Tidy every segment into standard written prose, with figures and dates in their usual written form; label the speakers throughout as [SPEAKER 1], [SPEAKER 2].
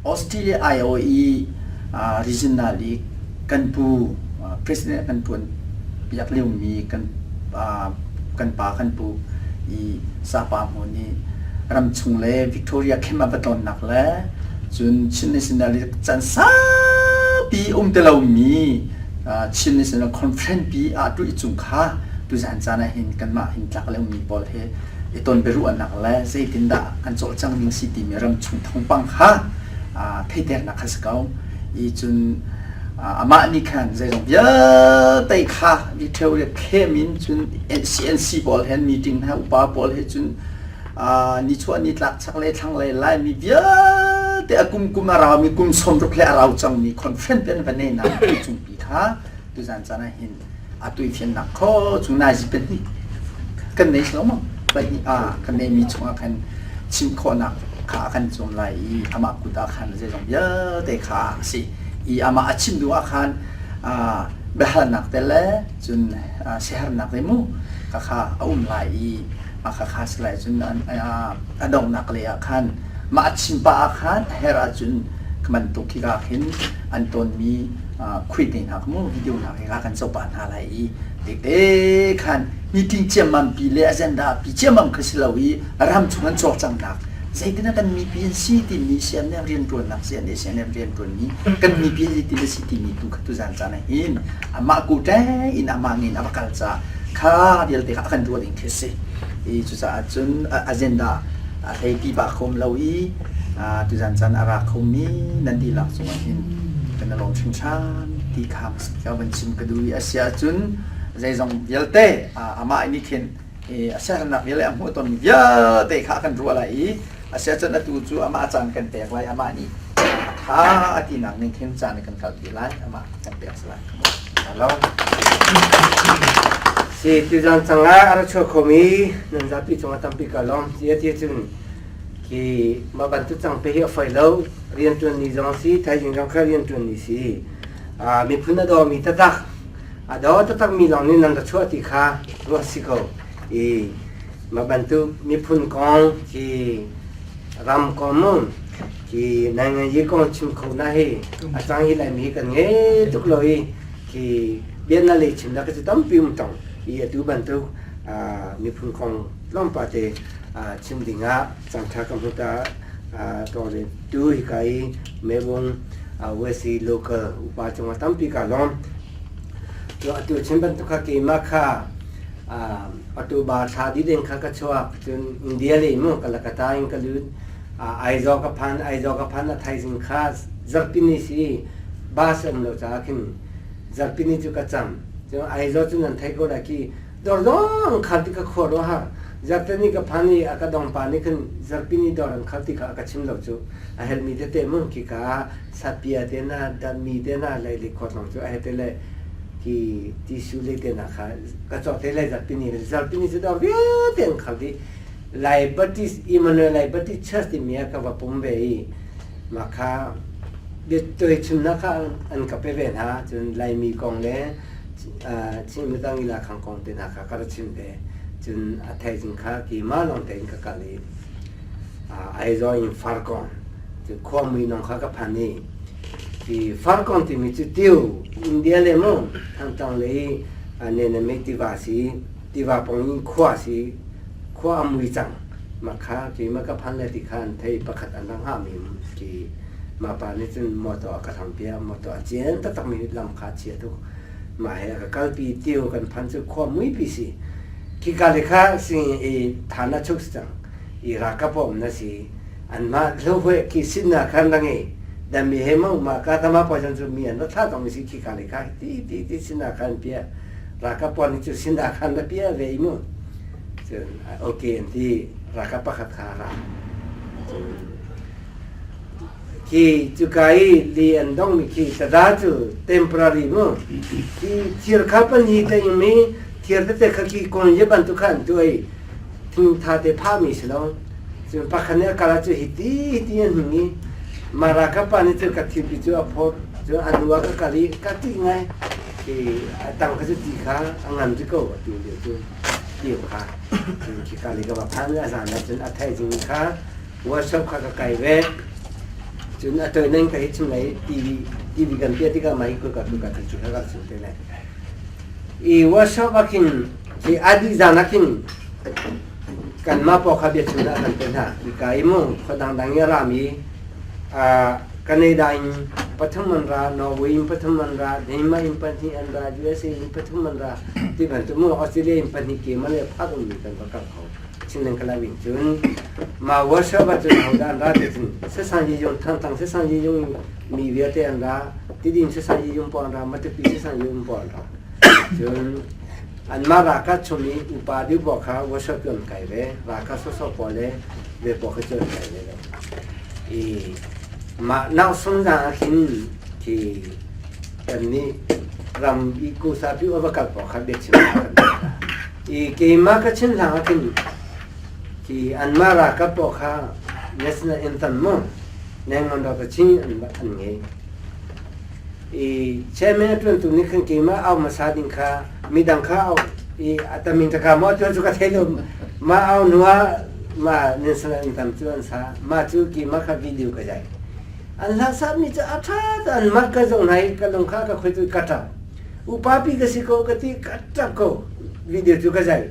[SPEAKER 1] Australia aiawh i regional i kan pu president kan ṭuan piak liomi kan kan pa kan pu i Sapa Hmu nih ramchung le Victoria camp a va tlawnnak le cun Chin National can saupi um ti lomi Chin National Conference pi ah tu i cung kha tuzan caan ah hin kanmah hin tlak le ummi pawl he i ton biaruahnak le zeitindah an cawlcang ning si timi ramchung thawngpang kha theiternak kha si ko. I cun amah nih khan zeizong vialte kha Victoria camp in cun CNC pawl he meeting hna upa pawl he cun nichuah nitlak chaklei thlanglei Laimi vialte a kum kum a raumi kum 60 le a rau cangmi conference an va nei na cungpi kha tuzan caan ah hin atu i fiannak kho cu nazi pahnih kan nei lo maw? Pahnih ah kan neimi chungah khan chim khawhnak kha a kan cawm lai i amah kut ah khan zeizong vialte kha a si i amah a chim duh ah khan biahalnak te le cun siaherhnak te mu kha kha a um lai i mah kha kha si lai cun a donghnak lei ah khan mah a chim pah ah khan a herh ahcun bantuk khi ka khin an tawnmi khui te hna mu video hna khi kan zoh pah hna lai i tete khan meeting ciammam pi le agenda pi ciammam kha si lo i ram chung an cawlcanghnak zeitin kan mipi an si timi CNF rianṭuannak CNA CNF rianṭuanmi kan mipi zeitin a si timi tu kha tuzan caan ah hin amah ku in amah ngin a va kal ca kha vialte kha a kan ruah ding khi si i cucaah cun agenda a hlei pi ba khom lo i tuzan caan a ra khomi nan dihlak cungah hin kan i lawm hringhran ti kha ka van chim ka duh i a si ahcun zeizong vialte amah nih khin a siaherhnak vialte a hmuh tonmi vialte kha a kan ruah lai i a si ahcun atu cu amah caan kan pek lai, amah nih a tha a tinak ning khin caan kan kalpi lai, amah kan pek si lai.
[SPEAKER 2] Hello. Si tuzan cangah a ra chuak khomi nan zapi cungah tampi ka lawm. Ti ti cun khi mah bantuk cang pe hi a foi lo. Rianṭuan ni zong si, thaizing zong kha rianṭuan ni si. Miphun a dawmi taktak, a daw taktak mi lawng nih nan ra chuah ti kha ruah si ko. I mah bantuk miphun kong khi ram kong mu khi nainganyi kong chim kho na hi a cang hi Laimi hi kan ngei tuk lo i khi biana lei chim na ka cu tampi um tong i atu bantuk miphun kong tlawmpal te chim ding ah cangṭha ka hmu ta tawle tu hika i Mebung West local upa cungah tampi ka lawm. Atu chim bantuk kha keimah kha atu ba thla di ding kha ka chuak cun India lei mu Kalakata in ka lut. Aizawl ka phan, Aizawl ka phan a thaizing kha zarhpini si bus um lo caah khin zarhpini cu ka cam. Cun Aizawl cu nan theih ko lai khi dawr dong khal ti ka khua ro ha. Zarhteni ka phan i a ka dong pa nih khin zarhpini dawr an khal ti kha a ka chim lo cu. A helmi tete mun khi ka satpia te na danmi te na lei le khuat long cu a he te le ki tisu le te na kha ka cawk te lai zarhpini zarhpini cu dawr vialte an khal dih. Lai Baptist Emmanuel Lai Baptist Church timi ah ka va pum ve i mah kha biatoi chimnak kha an ka pe ve hna. Cun Laimi kong le Chin midang i lakhang kong te hna kha ka ra chim ve. Cun a thaizing kha keimah lawng tein ka kal i Aizawl in Farkawn cu khuamui nong kha ka phan i hi Farkawn timi cu tiu India le mu Thantlang lei Nename tiva si tiva pong in khua si khua a mui cang. Mah kha keimah ka phan le ti kha an thei pakhat an rak hngahmi khi mah pa nih cun motor a ka hlampiak. Motor a cian taktakmi lam kha a chia tuk. Mah he a ka kalpi tio kan phan cu khua muipi si. Khika le kha sing i than a chuk si cang. I ralkap um na si. Anmah hlohhueh khi sinnak khan ra ngei. Dan mi he mo mah ka tama poison cu mi an ra thlah tong mi si khika le kha ti ti ti sinnak khan piah. Ralkap pawl nih cu sinnak khan ra piah ve i mu. Cun okay an ti. Ralkap pakhat kha a ra. Cun khi cuka i li an dongmi khi tada cu temporary mu. Khi thir kha pan hi te mi thir tete kha khi kong ye bantuk kha an tuah i thing tha te phahmi si lo. Cun pakhat nih a kal ah cu hiti hiti an hung i mah ralkap pa nih cu ka thilpi cu a phawt. Cun a hnu ah ka kal i ka ṭih ngai. Khi a tang kha cu ti kha a ngan rih ko atu lio cu ti kha. Cun khika lei ka va phan i a zan ah cun a thaizing kha workshop kha ka kai ve. Cun a toi neng ka hi chim lai TV TV kan piah tikah mah hi kuka kuka ti cu ka chim te lai. I workshop ah khin khi adi zan ah khin kanmah paw kha bia chim dah kan pe hna. Hika i mu khua dangdang i a rami Canada in pathum an ra, Norway in pathum an ra, Denmark in pahnih an ra, USA in pathum an ra, ti bantuk mu Australia in pahnih ke man le phak ummi kan va kal kho. Chinland Club in cun ma workshop ah cun hodah an ra ti cun sasang yi yung thangtang sasang yi yung mi vialte an ra, Tidim sasang yi yung pawl an ra, Matupi sasang yi yung pawl an ra. Cun anmah ralkap chung i upa deuh pawl kha workshop cu an kai ve ralkap sawsawh pawl le ve pawl kha cu an kai ve lo i mah nausung zang ah khin khi kannih ram i kusa pi va kal pawl kha biachim kan i keimah ka chim hlang ah khin khi anmah ralkap pawl kha national anthem mu nengon ro ka chin an ngei I chairman a ṭuantu nih khan keimah au hmasa ding kha midang kha au i a tamin ka maw tu cu ka thei lo. Mah au hnu ah mah national anthem cu an sa. Mah cu keimah kha video ka zai. An hla sami cu a ṭha an mat ka zoh hna i ka lung kha ka khoi tu ka ṭap. Upa pi ka si ko ka ti ka ṭap ko. Video cu ka zai.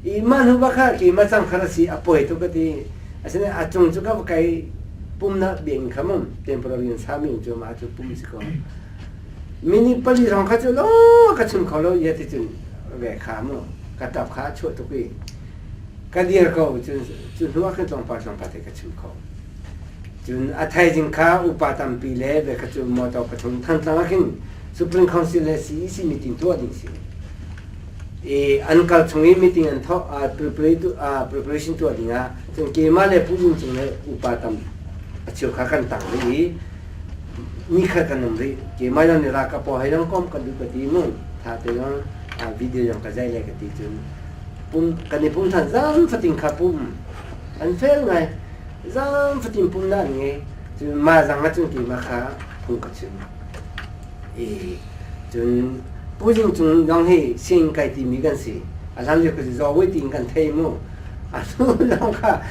[SPEAKER 2] I mah hnu bak kha keimah cang kha si a poi tu ka ti. Asinain a cung cu ka va kai pumnak biakinn kha mum temporary in sami cu mah cu pum si ko. Minute pali hrawng kha cu lo ka chim kho lo ia ti cun ve kha mu ka tap kha a chuah tuk i ka dir ko cun cu hnu ah khan tlawmpal tlawmpal te ka chim kho. Cun a thaizing kha upa tampi le ve kha cu motor pathum Thantlang ah khin Supreme Council le CEC meeting tuah ding si. I an kal chung i meeting an thawk preparation tuah dingah cun keimah le Pu Vung Cung le upa tam a cheu kha kan tang rih i nikhat kan um rih. Keimah zong nih ralkap pawl he zong kom kan duh ka ti mu tha te zong video zong ka zai le ka ti cun pum kan i pum than zan fatin kha pum an fel ngai zan fatin pum na an ngei cun mah zang ah cun keimah kha phung ka chim. I cun Pu Zing Cung zong hi sianginn kai timi kan si. A hlan lio ka si zaw tiin kan thei mu. A hnu zong kha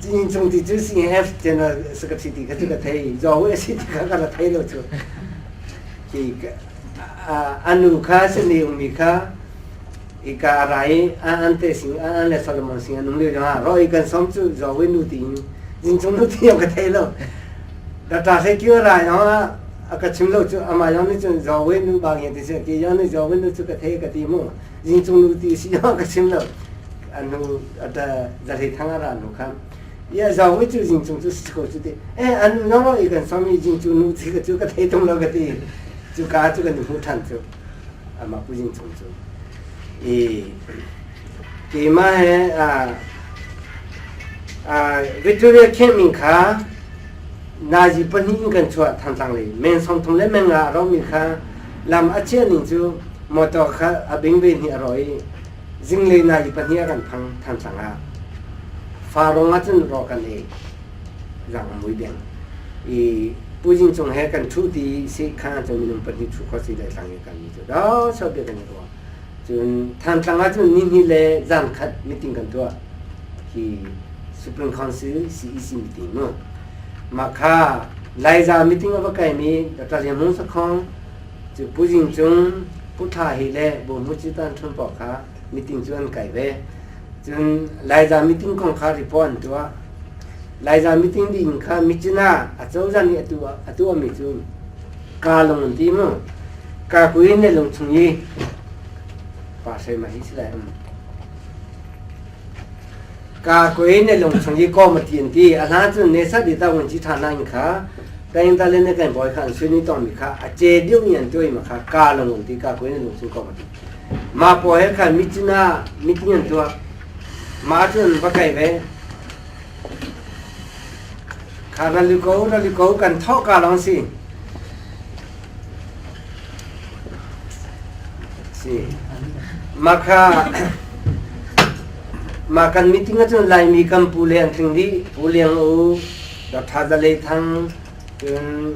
[SPEAKER 2] Zing Cung ti cu CNF General Secretary ti kha cu ka thei. Zaw a si ti kha ka ra thei lo cu. Hi a nu kha sini ummi kha ika a ra i an te sing an le Solomon sing an um lio zong ah ro i kan som cu zaw nu tiin Zing Cung nu ti ka thei lo. Dr. Hlei Kio ra zong ah a ka chim lo cu amah zong nih cun Zawe nu bang hi ti si ti zong nih Zawe nu cu ka thei ka ti mu zing cung nu ti si zong ka chim lo anu ata zarhi thang a ra nu kha ya Zawe cu zing cung cu si ko cu ti eh anu no i kan sami zing cu nu ti ka cu ka thei tung lo ka ti cu ka cu kan hmu than cu amah pu zing cung cu i keimah he a Victoria Camp kha Nazi pahnih in kan chuah Thantlang lei meng 30 le meng nga a romi kha lam a chiah ning cu motor kha a bing ve hnih a ro i zinglei nazi pahnih a kan phang Thantlang ah Farong ah cun ro kan ei zang mui deng i Pu Jing Cung he kan ṭhu ti si kha cu minung pahnih ṭhu kho si lai tlang i kan mi cu do so bia kan i ruah cun Thantlang ah cun nihnih le zan khat meeting kan tuah hi Supreme Council CEC meeting mu mah kha Laiza meeting a va kaimi Dr. Lian Hmung Sakhong cu Pu Jing Cung Pu Thla Hi le Bu Hmu Ci Tan Ṭhun pawl kha meeting cu an kai ve cun Laiza meeting kong kha report an tuah Laiza meeting ding kha Myitkyina acozah nih a tuahmi cu Ka lung an ti mu. Ka kui ne lung chung i pa hrei ma hi si lai um. Ka kui ne lung chung i ko ma ti an ti. A hlan cun ne sa di ta won chi tha na in kha kain ta le ne kain boy kha an sui ni tong mi kha a che diu ni an tuai ma kha ka lung an ti ka kui ne lung chung ko ma ti. Ma po he kha michina meeting an tua. Ma cun va kai ve. Kha rali ko rali ko kan thawh ka lawng si. Si. Mah kha mah kan meeting ahcun Laimi kan pu le an tling dih. Pu Liang U, Dr. Za Lei Thang, cun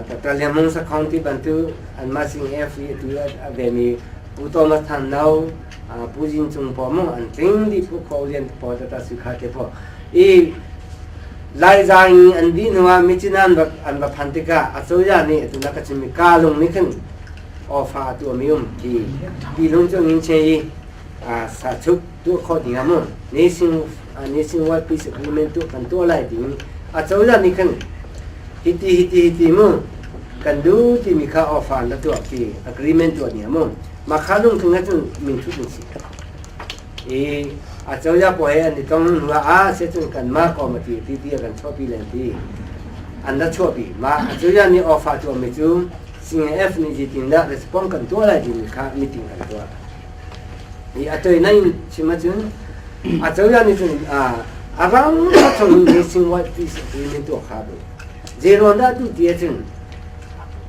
[SPEAKER 2] Dr. Lian Hmung Sakhong ti bantuk anmah sing F i atu a vemi Pu Thomas Than No, Pu Jin Cung pawl mu an tling dih Pu Kho Lian pawl Dr. Sui Kha te pawl. I. Laizaing an dih hnuah Myitkyina an va phan tikah acozah nih atu na ka chimmi Kalung nih khin awfa a tuahmi um ti tilung cu ngin che i sachuk tuah khawh ding ah mu nationwide peace agreement tuah kan tuah lai ding acozah nih khin hiti hiti hiti mu kan duh timi kha awfa an ra tuah ti agreement tuah ding ah mu mah kha lung khin cun min thut an si. I acoyah pawl he an i tong hnu ah cun kanmah committee ti a kan chuahpi len ti an ra chuahpi. Mah acoyah nih offer tuahmi cu CNF nih zeitindah response kan tuah lai timi kha meeting kan tuah. I a toi in chim ahcun acoyah nih cun a rang chung nationwide peace agreement tuah kha bu. Zeiruang dah tu ti ahcun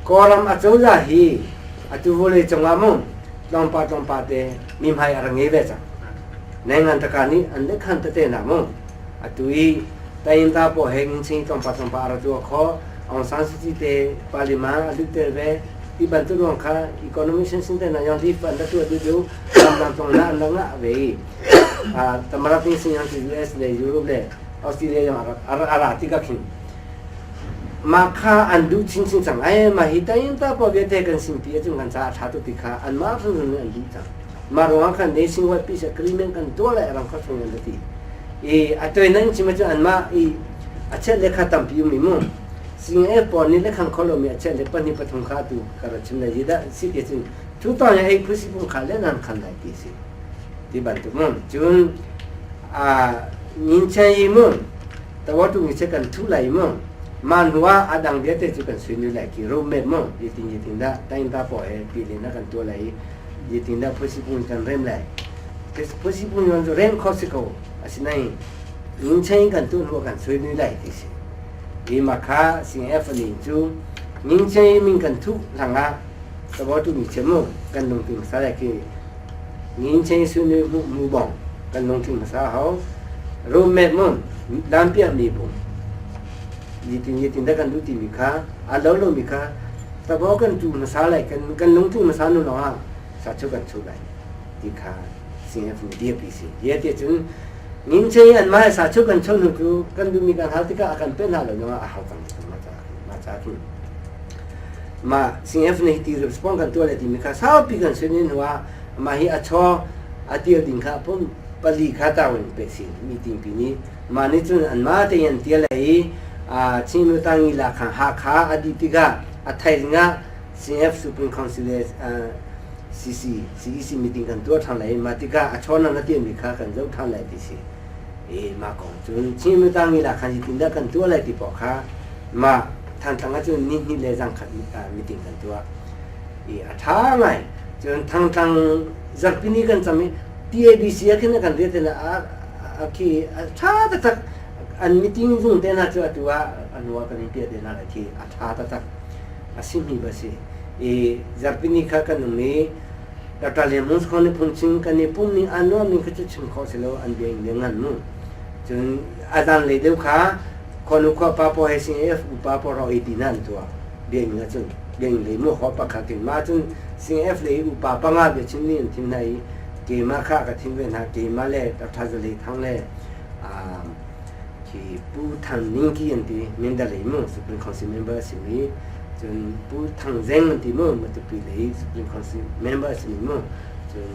[SPEAKER 2] Kawlram acozah hi atu vawlei cungah mu tlawmpal tlawmpal te mi hmai a ra ngei ve cang. Nengan taka nih an le khan tete na mu. Atu i tayinta po he ngin ching tlawmpal tlawmpal a ra tua kho Aung San Suu Kyi te parliament a lut tel ve ti bantuk ruang kha economic sin te na yang di an ra tua du du ram tong na an ra ngah ve i tamara ping sin yang US le Europe le Australia yang a ra ti ka khin Mah kha an duh chinchin cang ai. Mah hi tayinta pawl vialte kan sinpi ahcun kan caah a ṭha tuk ti kha anmah hrimhrim nih an duh cang. Mah ruangah khan nationwide peace agreement kan tuah lai a rang kho chung an ti. I a toi nan chim ahcun anmah i a chiat le kha tampi um i mu. CNF pawl nih le khang kho lomi a chiat le pahnih pathum kha atu ka ra chim lai hi dah si ti cun thu tawng in ei phusi pung kha le nan khan lai ti si. Ti bantuk mu. Cun a nin chen i mu Tawatung i kan thu lai mu. Mah hnu ah a dang vialte cu kan suinu lai ki roommate mu. Yitin yitin dah tainta po he pilin na kan tuah lai i yitin dah phusi pung kan rem lai. Phusi pung cu rem kho si ko. Asinain inn chain kan tuah hnu kan suinu lai ti si. Hi ma kha CNF nih cu ning chain min kan thuh hlangah tawatu mi che mu kan lungtling hmasa lai ki ning chain sunu mu mu bong kan lungtling hmasa hau roommate mu lampiak mi bung yitin yitin da kan duh timi kha a lo lo mi kha tabo kan tu hmasa lai kan kan lungtling hmasa nu lawng ah sa chu kan chu lai ti kha CNF nih dirpi si ye ti cun ning chain an mah sa chu kan chon nu cu kan duh mi kan hal tikah a kan pe hna lo lawng ah a hau cang ma cha ma cha kin mah CNF nih ti response kan tuah le timi kha saupi kan sin in hnuah mah hi a chaw a tial ding kha pum pali kha tawin pe si meeting pi nih mah nih cun anmah tein an tial i Chin Mutangi la kha Hakha a dih tikah a thaizing ah CNF Supreme Council le CC CEC meeting kan tuah ṭhan lai mah tikah a chaw na tialmi kha kan zoh ṭhan lai ti si e mah kong cun Chin Mutangi la khan zeitindah kan tuah lai ti paoh kha mah Thantlang ah cun ni hnih le zangkhat meeting kan tuah i a ṭha ngai cun Thangtlang zarhpini kan cam i TABC ah khin kan riat a khi a ṭha taktak an meeting zung te hna cu atu ah a hnu ah kan in piah te hna lai khi a ṭha taktak a si mi ba si i zarhpini kha kan um i Dr. Lian Hmung Sakhon nih phungchim kan i pum ning aa nuam ning kha cu chim khawh si lo an bia in ngan mu cun a zan lei deuh kha Khuanu khua pa paw he CNF upa paw ro i ti na an tuah bia in cun bia in lei mu kho pakhat in ma cun CNF lei upa panga bia chim ni an thim hna i keimah kha ka thim ve hna keimah le Dr. Zalei Thang le khi Pu Thang Ning Ki an ti Mandalay mu Supreme Council member a simi cun Pu Thang Zeng an ti mu Matupi lei Supreme Council member a simi mu cun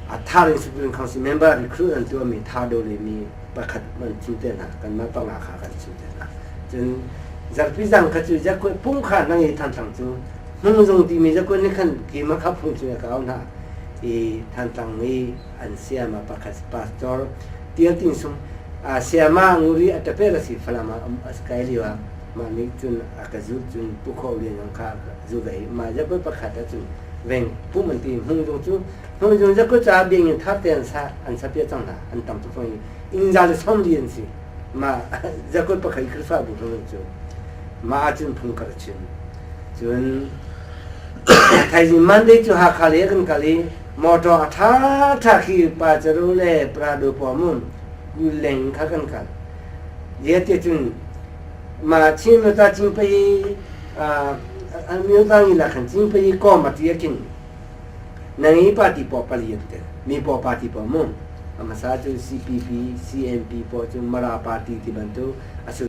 [SPEAKER 2] a thar in Supreme Council member recruit an tuahmi Thado le mi pakhat an chim te hna kanmah panga kha kan chim te hna cun zarhpi zang kha cu zakue pung kha nang i thantlang cu hmungzung timi zakue nih khan keimah kha phung cu ka au hna i thantlang i an siama pakhat pastor tial ting sung a siama nguri a tape ra si falama kai liwa ma nih cun a ka zu cun pu kho lian kha zu ve ma zakue pakhat ah cun veng pum an ti hmungzung cu Hmungzung zakua caah biakinn thar te an sa an sa piak cang hna an tam tuk i inn za le sawm li an si ma zakua pakhat Khrihfabu hmung cu ma ahcun phung ka chim cun thaizing Monday cu Hakha le kan kal i motor a ṭha ṭha khi pa caru le Prado paw mun leng kha kan kal ye te cun ma chin ta cing pai a myo ta ngi la khan cing pai ko ma ti akin Nang i party paw pali an tel. Mi paw party paw mu. A hmasa cu CPP, CNP pawl cu Mara party ti bantuk a si.